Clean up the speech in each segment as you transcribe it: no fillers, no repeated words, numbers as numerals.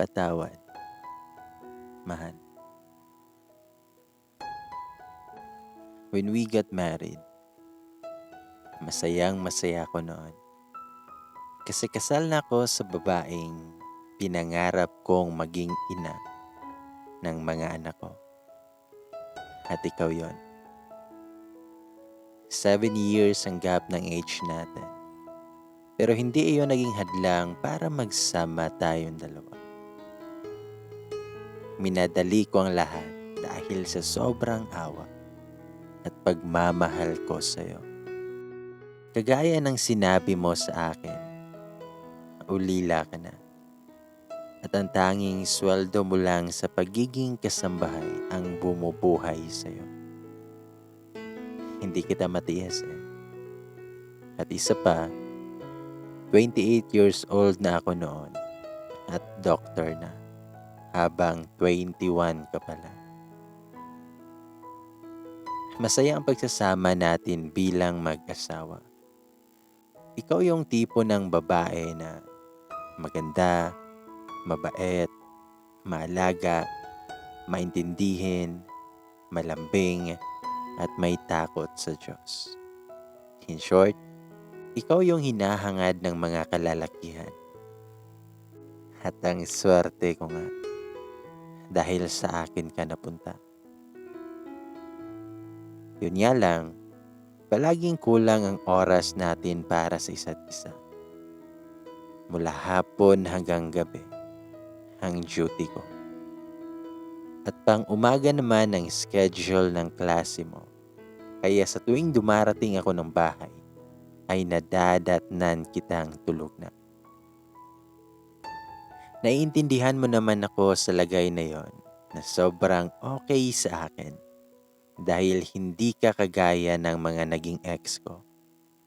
Patawad, mahal. When we got married, masayang masaya ko noon. Kasi kasal na ako sa babaeng pinangarap kong maging ina ng mga anak ko. At ikaw yon. 7 years ang gap ng age natin. Pero hindi iyon naging hadlang para magsama tayong dalawa. Minadali ko ang lahat dahil sa sobrang awa at pagmamahal ko sa iyo. Kagaya ng sinabi mo sa akin, ulila ka na. At ang tanging sweldo mo lang sa pagiging kasambahay ang bumubuhay sa iyo. Hindi kita matiis eh. At isa pa, 28 years old na ako noon at doctor na, habang 21 ka pala. Masaya ang pagsasama natin bilang mag-asawa. Ikaw yung tipo ng babae na maganda, mabait, maalaga, maintindihin, malambing, at may takot sa Diyos. In short, ikaw yung hinahangad ng mga kalalakihan. At ang swerte ko nga, dahil sa akin ka napunta. Yun nga lang, palaging kulang ang oras natin para sa isa't isa. Mula hapon hanggang gabi, ang duty ko. At pang umaga naman ang schedule ng klase mo. Kaya sa tuwing dumarating ako ng bahay, ay nadadatnan kitang tulog na. Naiintindihan mo naman ako sa lagay na yon na sobrang okay sa akin dahil hindi ka kagaya ng mga naging ex ko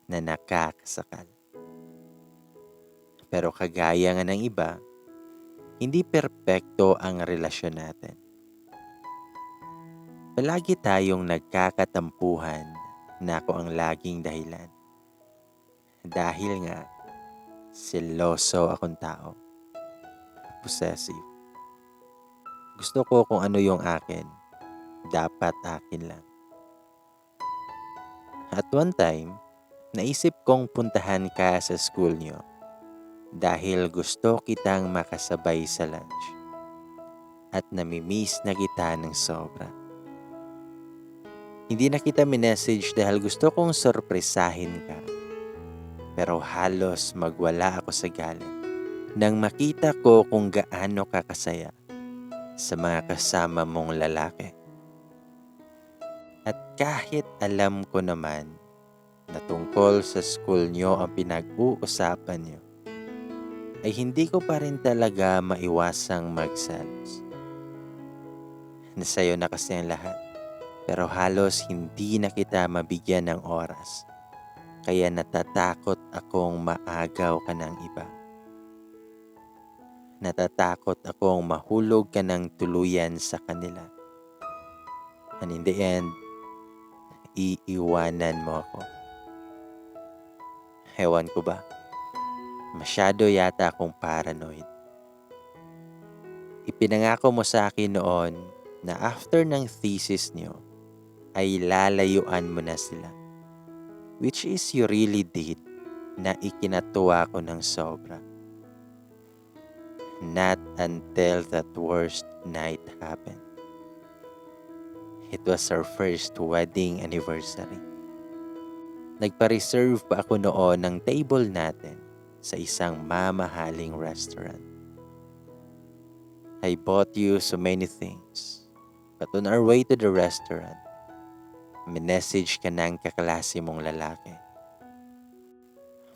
na nakakasakal. Pero kagaya nga ng iba, hindi perpekto ang relasyon natin. Palagi tayong nagkakatampuhan na ako ang laging dahilan. Dahil nga, seloso akong tao. Possessive. Gusto ko kung ano yung akin, dapat akin lang. At one time, naisip kong puntahan ka sa school nyo dahil gusto kitang makasabay sa lunch. At namimiss na kita ng sobra. Hindi na kita minessage dahil gusto kong sorpresahin ka. Pero halos magwala ako sa galit nang makita ko kung gaano ka kasaya sa mga kasama mong lalaki. At kahit alam ko naman na tungkol sa school nyo ang pinag-uusapan nyo, ay hindi ko pa rin talaga maiwasang magsalos. Nasa'yo na kasi ang lahat. Pero halos hindi na kita mabigyan ng oras. Kaya natatakot akong maagaw ka ng iba. Natatakot akong mahulog ka ng tuluyan sa kanila. And in the end, iiwanan mo ako. Ewan ko ba? Masyado yata akong paranoid. Ipinangako mo sa akin noon na after ng thesis nyo, ay lalayuan mo na sila. Which is you really did na ikinatuwa ko ng sobra. Not until that worst night happened. It was our first wedding anniversary. Nagpa-reserve pa ako noon ng table natin sa isang mamahaling restaurant. I bought you so many things. But on our way to the restaurant, minessage ka ng kaklase mong lalaki.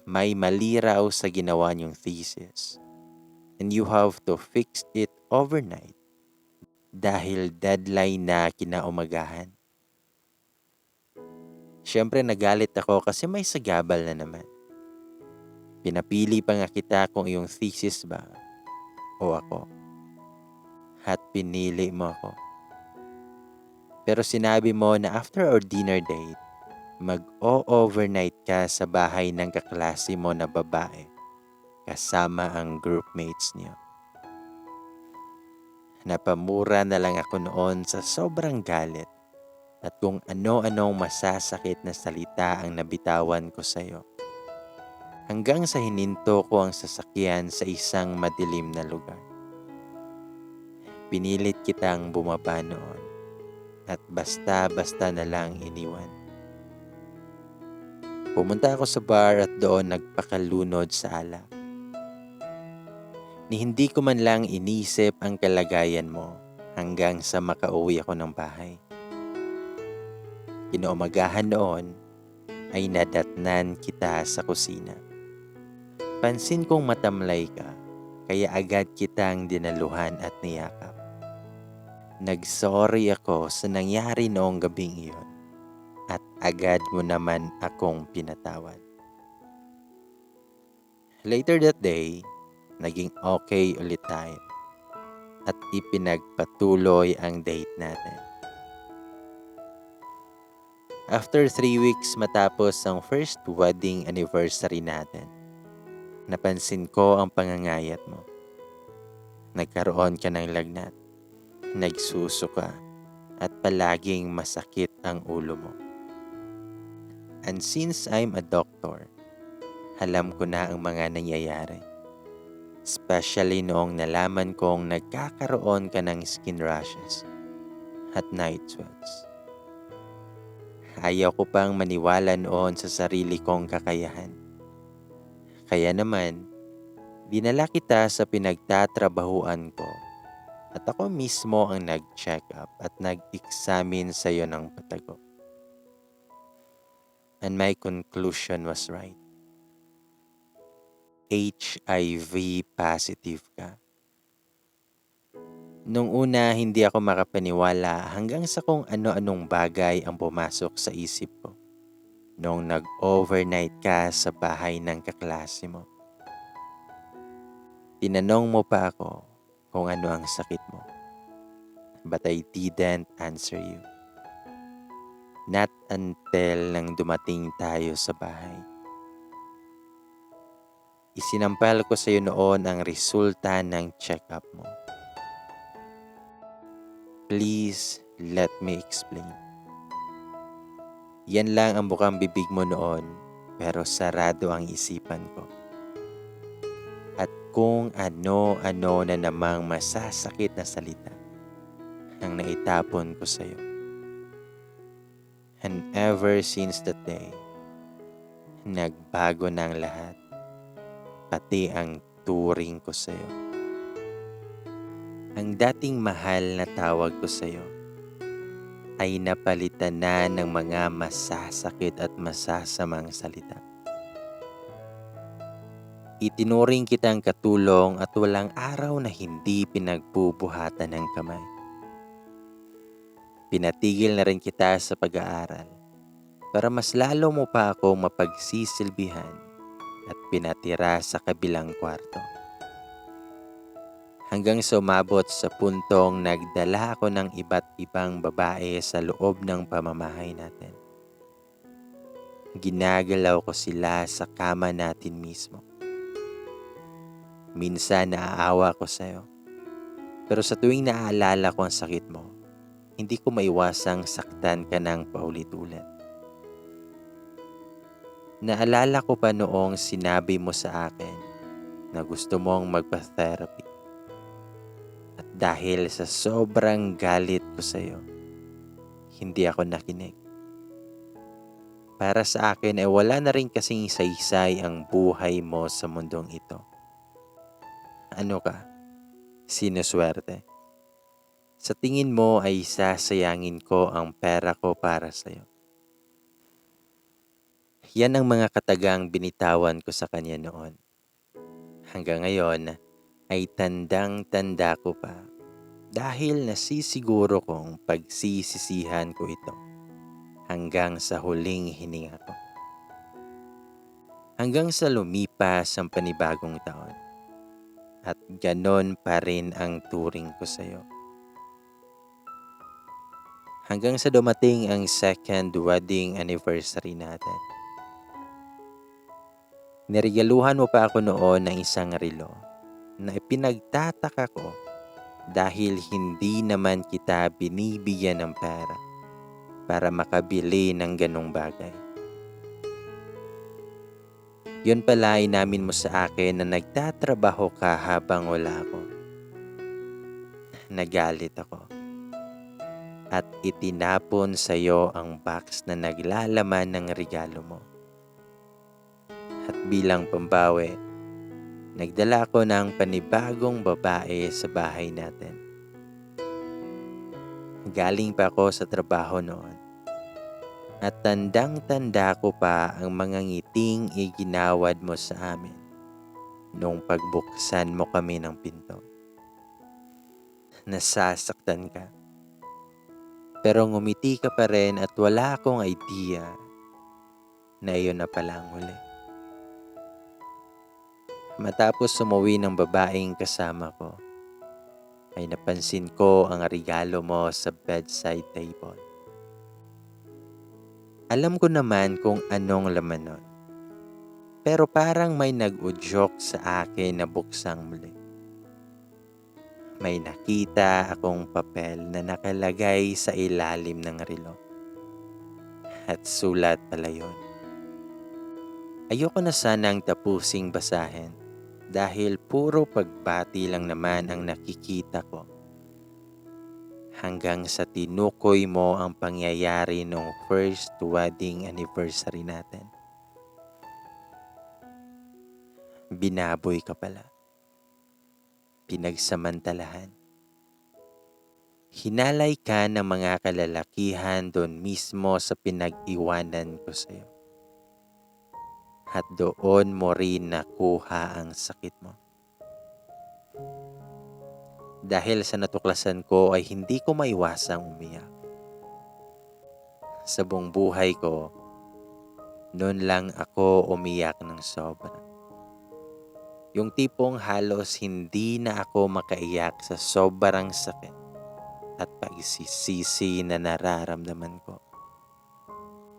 May mali raw sa ginawa niyong thesis and you have to fix it overnight dahil deadline na kinaumagahan. Siyempre nagalit ako kasi may sagabal na naman. Pinapili pa nga kita kung iyong thesis ba o ako. At pinili mo ako. Pero sinabi mo na after our dinner date, mag-o-overnight ka sa bahay ng kaklase mo na babae kasama ang groupmates niyo. Napamura na lang ako noon sa sobrang galit at kung ano-anong masasakit na salita ang nabitawan ko sa'yo. Hanggang sa hininto ko ang sasakyan sa isang madilim na lugar. Pinilit kitang bumaba noon at basta-basta na lang iniwan. Pumunta ako sa bar at doon nagpakalunod sa alak. Ni hindi ko man lang inisip ang kalagayan mo hanggang sa makauwi ako ng bahay. Kinaumagahan noon ay nadatnan kita sa kusina. Pansin kong matamlay ka, kaya agad kitang dinaluhan at niyakap. Nagsorry ako sa nangyari noong gabing iyon at agad mo naman akong pinatawad. Later that day, naging okay ulit tayo at ipinagpatuloy ang date natin. After 3 weeks matapos ang first wedding anniversary natin, napansin ko ang pangangayat mo. Nagkaroon ka ng lagnat, nagsusuka, at palaging masakit ang ulo mo. And since I'm a doctor, alam ko na ang mga nangyayari. Especially noong nalaman kong nagkakaroon ka ng skin rashes at night sweats. Ayaw ko pang maniwala noon sa sarili kong kakayahan. Kaya naman, dinala kita sa pinagtatrabahuan ko at ako mismo ang nag-check up at nag-examine sa iyo ng patago. And my conclusion was right. HIV positive ka. Nung una, hindi ako makapaniwala hanggang sa kung ano-anong bagay ang pumasok sa isip ko. Noong nag-overnight ka sa bahay ng kaklase mo. Tinanong mo pa ako kung ano ang sakit mo. But I didn't answer you. Not until nang dumating tayo sa bahay. Isinampal ko sa iyo noon ang resulta ng check-up mo. Please, let me explain. Yan lang ang bukang bibig mo noon, pero sarado ang isipan ko. At kung ano-ano na namang masasakit na salita ang naitapon ko sa iyo. And ever since that day, nagbago na ang lahat, pati ang turing ko sa iyo. Ang dating mahal na tawag ko sa iyo ay napalitan na ng mga masasakit at masasamang salita. Itinuring kitang katulong at walang araw na hindi pinagbubuhatan ng kamay. Pinatigil na rin kita sa pag-aaral para mas lalo mo pa ako mapagsisilbihan at pinatira sa kabilang kwarto. Hanggang sa umabot sa puntong nagdala ako ng iba't ibang babae sa loob ng pamamahay natin. Ginagalaw ko sila sa kama natin mismo. Minsan naaawa ko sa'yo. Pero sa tuwing naaalala ko ang sakit mo, hindi ko maiwasang saktan ka ng paulit-ulit. Naalala ko pa noong sinabi mo sa akin na gusto mong magpa-therapy. At dahil sa sobrang galit ko sa iyo, hindi ako nakinig. Para sa akin ay wala na rin kasing saysay ang buhay mo sa mundong ito. Ano ka? Sinuswerte? Sa tingin mo ay sasayangin ko ang pera ko para sa iyo. Yan ang mga katagang binitawan ko sa kanya noon. Hanggang ngayon ay tandang-tanda ko pa dahil nasisiguro kong pagsisisihan ko ito hanggang sa huling hininga ko. Hanggang sa lumipas ang panibagong taon at ganon pa rin ang turing ko sa iyo. Hanggang sa dumating ang second wedding anniversary natin. Niregaluhan mo pa ako noon ng isang relo na ipinagtataka ko dahil hindi naman kita binibigyan ng pera para makabili ng ganong bagay. Yun pala ay inamin mo sa akin na nagtatrabaho ka habang wala ako. Nagalit ako at itinapon sa iyo ang box na naglalaman ng regalo mo. At bilang pambawi, nagdala ako ng panibagong babae sa bahay natin. Galing pa ako sa trabaho noon at tandang-tanda ko pa ang mga ngiting iginawad mo sa amin nung pagbuksan mo kami ng pinto. Nasasaktan ka. Pero ngumiti ka pa rin at wala akong idea na iyon na pala ang huli. Matapos umuwi ng babaeng kasama ko, ay napansin ko ang regalo mo sa bedside table. Alam ko naman kung anong laman nun, pero parang may nag-udyok sa akin na buksang muli. May nakita akong papel na nakalagay sa ilalim ng relo. At sulat pala yun. Ayoko na sanang tapusing basahin dahil puro pagbati lang naman ang nakikita ko. Hanggang sa tinukoy mo ang pangyayari noong first wedding anniversary natin. Binaboy ka pala. Pinagsamantalahan. Hinalay ka ng mga kalalakihan doon mismo sa pinag-iwanan ko sa iyo. At doon mo rin nakuha ang sakit mo. Dahil sa natuklasan ko ay hindi ko maiwasang umiyak. Sa buong buhay ko, noon lang ako umiyak ng sobra. Yung tipong halos hindi na ako makaiyak sa sobrang sakit at pagsisisi na nararamdaman ko.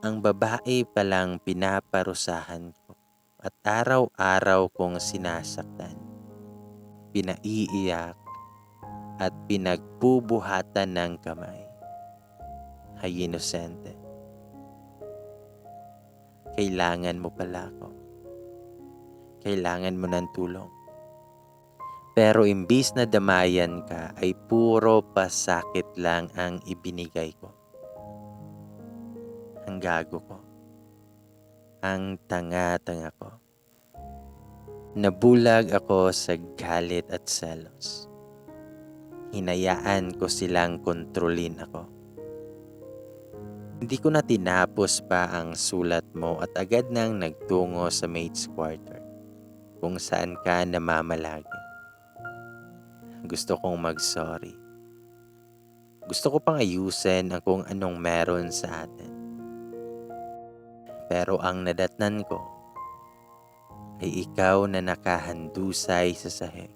Ang babae palang pinaparusahan ko at araw-araw kong sinasaktan, pinaiiyak at pinagbubuhatan ng kamay ay inosente. Kailangan mo pala ako. Kailangan mo ng tulong. Pero imbis na damayan ka ay puro pasakit lang ang ibinigay ko. Ang gago ko. Ang tanga-tanga ko. Nabulag ako sa galit at selos. Hinayaan ko silang kontrolin ako. Hindi ko na tinapos pa ang sulat mo at agad nang nagtungo sa maid's quarter kung saan ka namamalagi. Gusto kong mag-sorry. Gusto ko pang ayusin ang kung anong meron sa atin. Pero ang nadatnan ko ay ikaw na nakahandusay sa sahig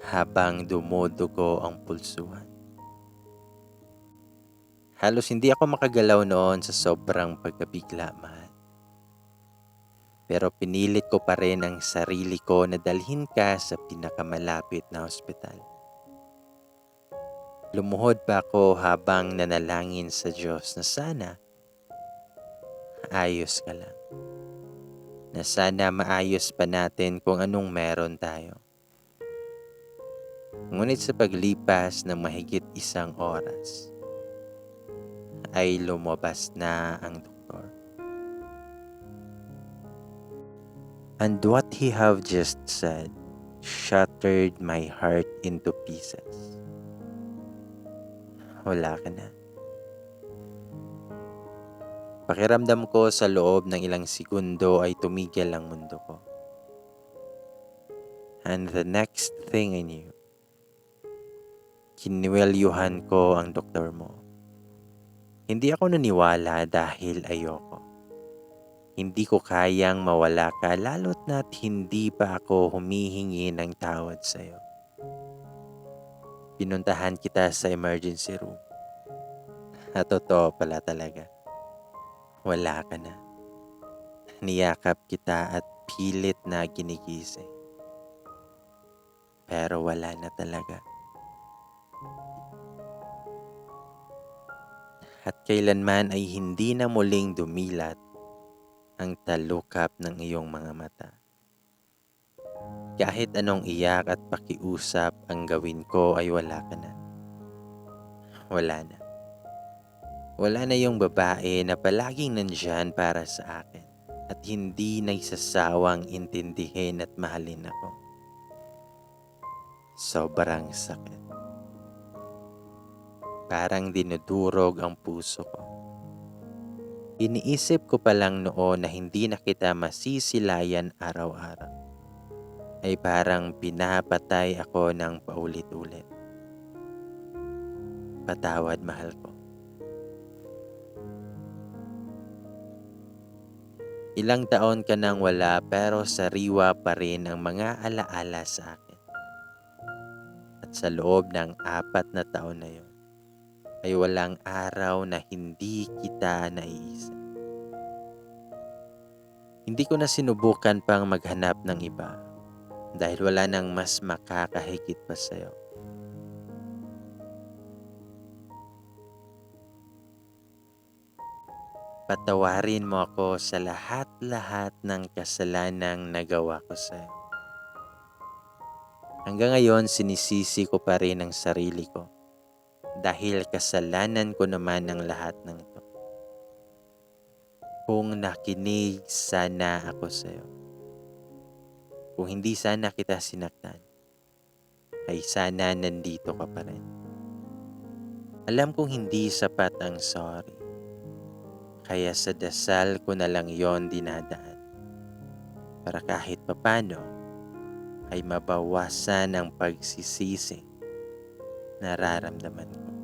habang dumudugo ang pulsuhan. Halos hindi ako makagalaw noon sa sobrang pagkabigla, mahal. Pero pinilit ko pa rin ang sarili ko na dalhin ka sa pinakamalapit na ospital. Lumuhod pa ako habang nanalangin sa Diyos na sana ayos ka lang. Na sana maayos pa natin kung anong meron tayo. Ngunit sa paglipas ng mahigit 1 oras, ay lumabas na ang doktor. And what he have just said shattered my heart into pieces. Wala ka na. Pakiramdam ko sa loob ng ilang segundo ay tumigil ang mundo ko. And the next thing I knew, kinwelyuhan ko ang doktor mo. Hindi ako naniwala dahil ayoko. Hindi ko kayang mawala ka lalo't na't hindi pa ako humihingi ng tawad sa iyo. Pinuntahan kita sa emergency room. At totoo pala talaga. Wala ka na. Niyakap kita at pilit na ginigising. Pero wala na talaga. at kailanman ay hindi na muling dumilat ang talukap ng iyong mga mata. Kahit anong iyak at pakiusap ang gawin ko ay wala ka na. Wala na. Wala na yung babae na palaging nandyan para sa akin at hindi nagsasawang intindihin at mahalin ako. Sobrang sakit. Parang dinudurog ang puso ko. Iniisip ko pa lang noon na hindi na kita masisilayan araw-araw. Ay parang pinapatay ako ng paulit-ulit. Patawad, mahal ko. Ilang taon ka nang wala pero sariwa pa rin ang mga alaala sa akin. At sa loob ng 4 na taon na yun, ay walang araw na hindi kita naiisip. Hindi ko na sinubukan pang maghanap ng iba dahil wala nang mas makakahigit pa sa'yo. Patawarin mo ako sa lahat-lahat ng kasalanang nagawa ko sa'yo. Hanggang ngayon, sinisisi ko pa rin ang sarili ko dahil kasalanan ko naman ang lahat ng ito. Kung nakinig sana ako sa'yo, kung hindi sana kita sinaktan, ay sana nandito ka pa rin. Alam kong hindi sapat ang sorry, kaya sa dasal ko na lang yon dinadaan para kahit papano ay mabawasan ang pagsisisi nararamdaman ko.